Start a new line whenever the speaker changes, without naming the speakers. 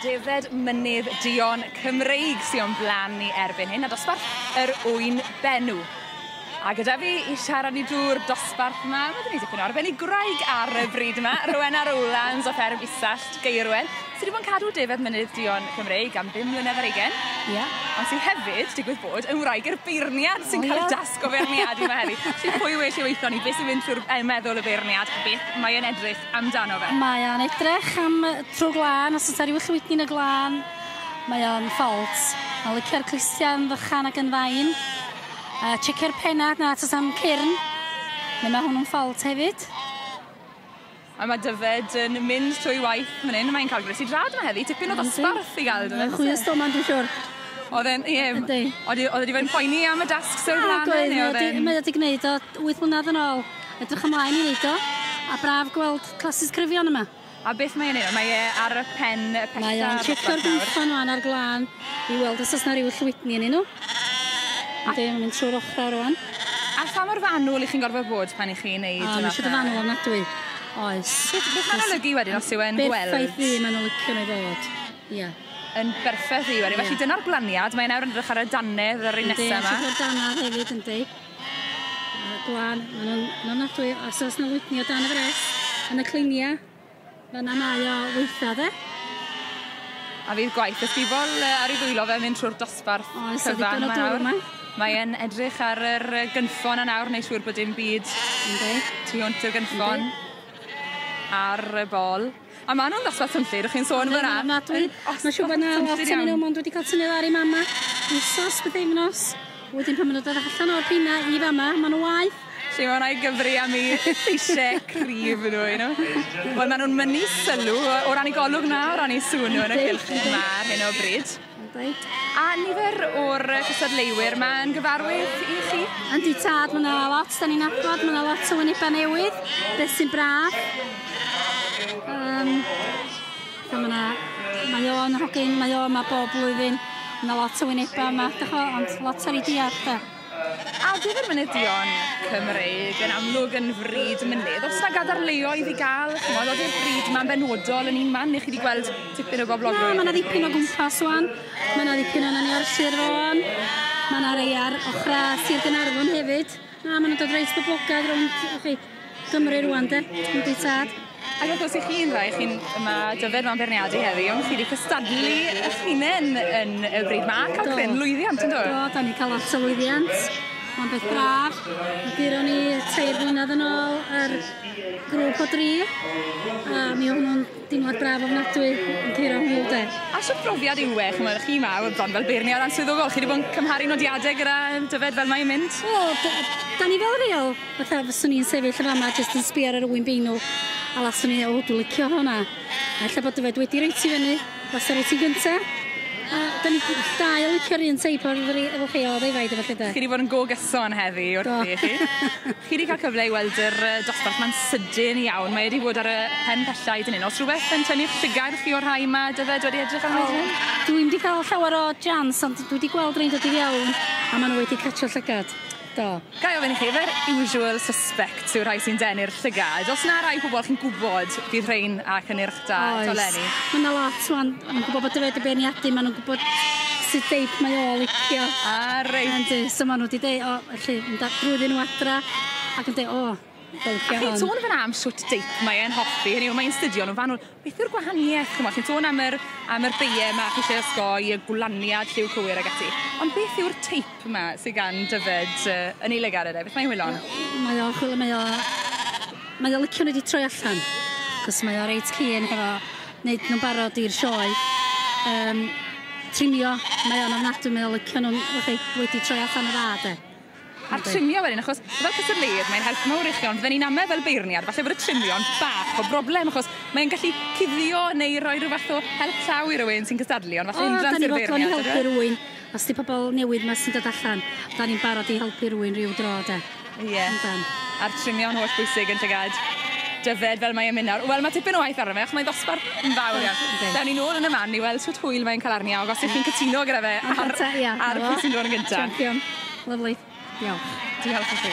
Defed Mynydd Duon Cymreig sy'n o'n blaen ni erbyn hyn, a dosbarth yr ŵyn benw. A gyda fi i siarad ni drwy'r dosbarth yma, mae gen i dipyn o arbenigwraig ar y bryd yma, Rowena Rowlands o fferm Isallt Gaerwen, sydd wedi bod yn cadw Defed Mynydd Duon Cymreig am 5 mlynedd ar hugain.
Ia.
Ond sydd hefyd, digwydd bod, yn wraig i'r beirniad sy'n cael y dasg o feirniadu yma heddi. Felly pwy well i weithio ni, beth sy'n mynd trwy'r meddwl y beirniad, beth mae'n edrych amdano fe?
Mae o'n edrych am trwy glân, os oes 'na ryw llwydni yn y glân, mae o'n fault. Mae'n licio'r clustiau yn fychan ac yn fain. Checio'r penna, na, os oes am cyrn. Neu mae hwnnw'n fault hefyd.
A mae Dyfed yn mynd trwy waith fan hyn, mae'n cael gwres i drad yma heddi, tipyn o ddosbarth i gael.
Chwi o stoman, dwi'n siŵr.
Oedd e'n, ie, oedd e wedi bod yn poeni am y dasg sy'n flaen?
Oedd, mae wedi gwneud o 8 mlynedd yn ôl. Edrych ymlaen i wneud o, a braf gweld classes cryfion yma.
A beth mae'n ei Mae e ar y pen y pella?
Mae o'n checio'r gynffon rwan ar glân i weld os oes 'na ryw llwydni yn nhw. Yndi, mae'n mynd trwy'r ochr rwan.
A pha mor fanwl i chi'n gorfod bod pan i chi'n neud?
O, mae'n siŵr o fanwl ofnadwy. Oes.
Beth mae'n olygu wedyn os yw e'n gweld?
Berffaith ddu mae'n olygu yn ei fod. Ie.
Yn berffaith ddu wedyn. Felly dyna'r glaniad. Mae'n nawr yn edrych ar y dannedd yr un nesaf yma.
Yndi, ar dannedd hefyd, yndi. Glan, maen nhw'n ofnadwy. Os oes 'na lwydni o dan y fres, yn y clinia, fan'na mae o weitha, de.
A fydd gwaith ysgubol ar ei ddwylo fe mynd trwy'r dosbarth cyfan yma nawr. Mae e'n edrych ar yr gynffon yna nawr, neu siŵr bod dim byd tu hwnt i'r gynffon ar y bol. A maen nhw'n ddosbarth swnllyd, o'ch chi'n sôn fyna.
Mae'n siŵr bod yna lot o'n nhw, mond wedi cael tynnu ar ei mama. Wsos, bythefnos. Wedyn pan maen nhw'n dod allan o'r pina i fama, maen nhw waeth.
Lle mae hwnna i gyfri am eu lleisiau cryf nhw, you know. Wel, maen nhw'n mynnu sylw o ran eu golwg na, o ran eu sŵn nhw yn y cylch yma ar hyn o bryd. A nifer o'r cystadleuwyr ma'n gyfarwydd i chi?
Yndi tad, mae yna lot, da ni'n nabod, mae yna lot o wynebau newydd, beth sy'n braf. Mae yna, mae o'n hogyn, mae o yma bob blwyddyn, mae yna lot o wynebau yma, ond lot ar ei diarth, da.
A Defed Mynydd Duon Cymreig yn amlwg yn fryd mynydd. Oes 'na gadarnleoedd i gael? Chimod, oeddi'r bryd yma'n benodol yn un man, neu chi wedi gweld tipyn o boblogrwydd?
Na, mae yna ddipyn o gwmpas wan. Mae yna ddipyn o'n ni ar Sir Fôn. Mae yna rei ar ochrau Sir Gaernarfon hefyd. Na, maen nhw'n dod reit boblogaidd rownd chi Gymru rwan, de. Yndi tad.
Ac wrth gwrs i chi'n rai, chi'n yma Dyfed mewn beirniadu heddi, ond chi wedi cystadlu eich hunain yn y bryd yma a cael cryn lwyddiant, yn do?
Do, da ni cael lot o lwyddiant. Mae'n beth braf. Guron ni 3 blynedd yn ôl yr grŵp o 3. A mi oedd hwnnw'n deimlad braf ofnadwy yn curo hwnnw, de.
A shwt brofiad yw e, chimod, chi yma bron fel beirniad answyddogol, chi wedi bod yn cymharu nodiadau gyda Dyfed fel mae'n mynd?
O, da ni fel reol, fatha fyswn i'n sefyll yn fama jyst yn sbio ar yr ŵyn beinw, a laswn i, o, dwi'n licio hwnna. A ella bod Dyfed wedi rhoi ti fyny, lasa rhoi ti'n gynta. A da ni dau yn licio'r un teip o'r efo chi o ddefaid efo lle de.
Chi wedi bod yn go gyson heddi wrthi chi. Chi wedi cael cyfle i weld yr dosbarth ma'n sydyn iawn. Mae wedi bod ar y pen pella hyd yn hyn. Oes rhywbeth yn tynnu'ch llygad chi o'r rhai yma Dyfed wedi edrych arno hyd yn hyn?
Dwi'm wedi cael llawer o jans, ond dwi wedi gweld rhain dod i fewn a maen nhw wedi catio llygad. Do.
Ga i ofyn i chi, efo'r usual suspects yw'r rhai sy'n denu'r llygad, oes 'na rai pobl chi'n gwybod fydd rhain a cynnyrch da eto leni?
Oes, mae 'na lot wan, maen nhw'n gwybod bod Dyfed yn beirniadu, maen nhw'n gwybod sut deip mae o licio.
A reit.
Yndi, so maen nhw wedi deud, o, felly, mynd drwyddyn nhw adra, ac yn deud, o, dwi'n licio
A chi'n
hon.
sôn fyna am shwt deip mae e'n hoffi, hynny yw, mae'n studio nhw'n fanwl. Beth yw'r gwahaniaeth, chimod, chi'n sôn am yr, am yr beie yma, chi eisiau osgoi, y gwlaniad lliw cywir ag ati. Ond beth yw'r teip yma sydd gan Dyfed yn ei lygad e? Beth mae'n wylon?
Mae o, chwilio, mae o licio nhw wedi troi allan, cos mae o reit keen hefo wneud nhw'n barod i'r sioe. Trimio, mae o'n ofnadwy, mae o licio nhw'n wedi troi allan y dda, de.
A'r trimio wedyn, achos fel cystadleuydd, mae'n help mawr i chi, ond fydden ni'n amau fel beirniad, falle bod y trimio'n bach o broblem, achos mae'n gallu cuddio neu roi rhyw fath o help llaw i rywun sy'n cystadlu, ond falle
O, da
hindrance
ni
i'r
fodlon i
beirniad,
helpu
yndyfe?
rywun. Os di pobl newydd ma sy'n dod allan, da ni'n barod i helpu rywun rhyw dro, de.
Ie.
Yndan.
A'r trimio'n holl bwysig yn llygad Dyfed fel mae'n mynd nawr. Wel, mae tipyn o waith arno fe, achos mae'n ddosbarth yn fawr iawn.
Yndi.
Dawn ni nôl yn y man i weld shwt hwyl mae'n cael arni, ac os ych chi'n cytuno gyda fe
Ar,
ar, ar pwy sy'n dod yn gyntaf.
Champion. Lovely. Diolch.
Diolch i chi.